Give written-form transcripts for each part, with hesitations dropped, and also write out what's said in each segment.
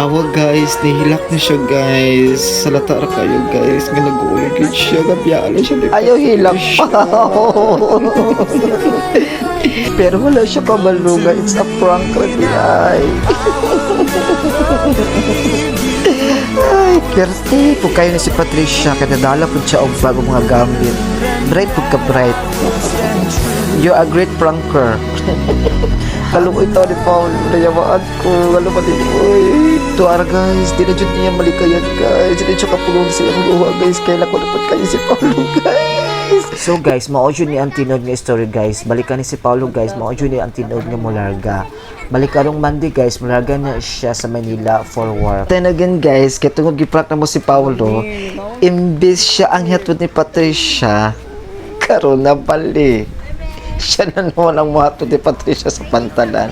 Tanawa, guys, nihilak na siya, guys. Salata ra kayo, guys. Nga nag-uulog yun siya. Gabiyala siya ni Ayaw hilak Patricia. pa. Pero wala siya kabalo nga. It's a prank ra ay. Ay, perte po kayo ni si Patricia. Kaya nadala po siya og bagong mga gamit. Bright po ka bright. You're a great pranker. Kaluoy to ni Paul. Nayawaan ko. Ano ba din? Uy. Tuara, guys. Di na jud niya malikayan, guys. Di na siya kapulong sa iyang luha, guys. Kailan ko dapat kayo si Paulo, guys. So guys, mao jud ni ang tinuod nga story, guys. Balikan ni si Paulo, guys, mao jud ni ang tinuod nga mularga. Balik karong Monday, guys, mularga na siya sa Manila for work. Then again, guys, kaya tungod giprank na mo si Paulo, imbis siya ang hatod ni Patricia, karon na bali. Siya na naman ang muhatod ni Patricia sa pantalan.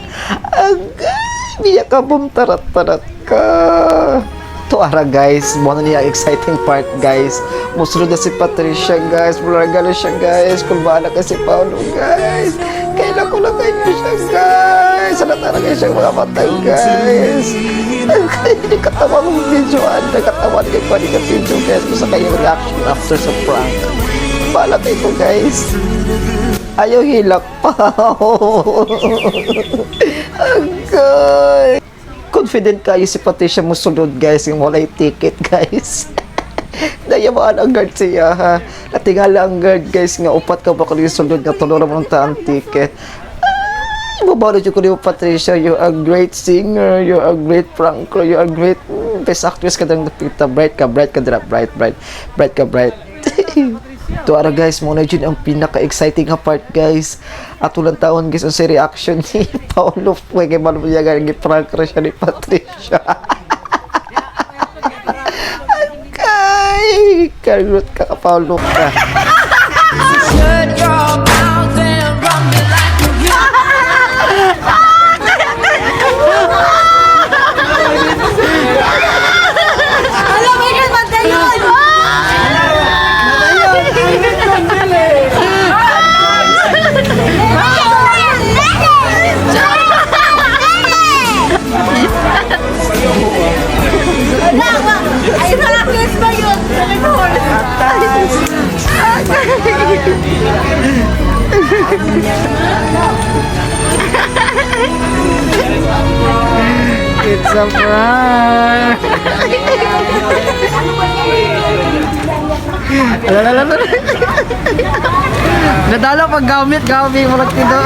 Agay, biya ka tarat-tarat ka. Tuara, guys, mo na niya ang exciting part, guys. Musulod na si Patricia, guys, mularga na siya, guys. Kulbaan na kay si Paulo, guys. Kailan ko lang kayo siya, guys. Sana talaga siya mga matay, guys. Hindi katawa mong video, anda. Katawa ni ko ka video, guys. Basta kayo reaction after sa prank. Bahala kayo, guys. Ayaw hilak pa. Agay. Confident kayo si Patricia musulod, guys. Yung walay ticket, guys. Nayawaan ang guard siya ha. Natingala ang guard, guys, nga upat ka ba kung sulod nga tulo ra man ta ang ticket. Ay, mabalo jud ko nimo, Patricia. You're a great singer, you're a great pranker, you're a great best actress ka dang dapita. Bright ka dira, bright, bright. Bright ka, bright. Tuara, guys, mo na jud ang pinaka-exciting nga part, guys. At ulang taon, guys, ang si reaction ni Paolo Fue kay Malo niya gi-prank ra siya ni Patricia. Kay, karot ka ka Paolo ka. Shut your mouth and run me like a Alam mo, ikaw matayon! Ay, Rockets ba yun? It's a prank. Ala, ala, ala. Nadala pag gamit, gamit mo nagtindo.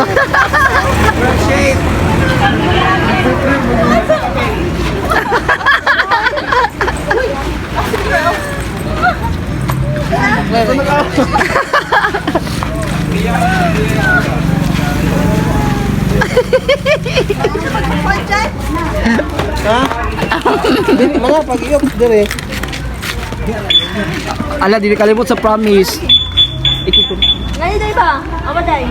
Mga pag-iyok dire. Ala, dili kalimot sa promise. Ngayon, day ba? Ama, day.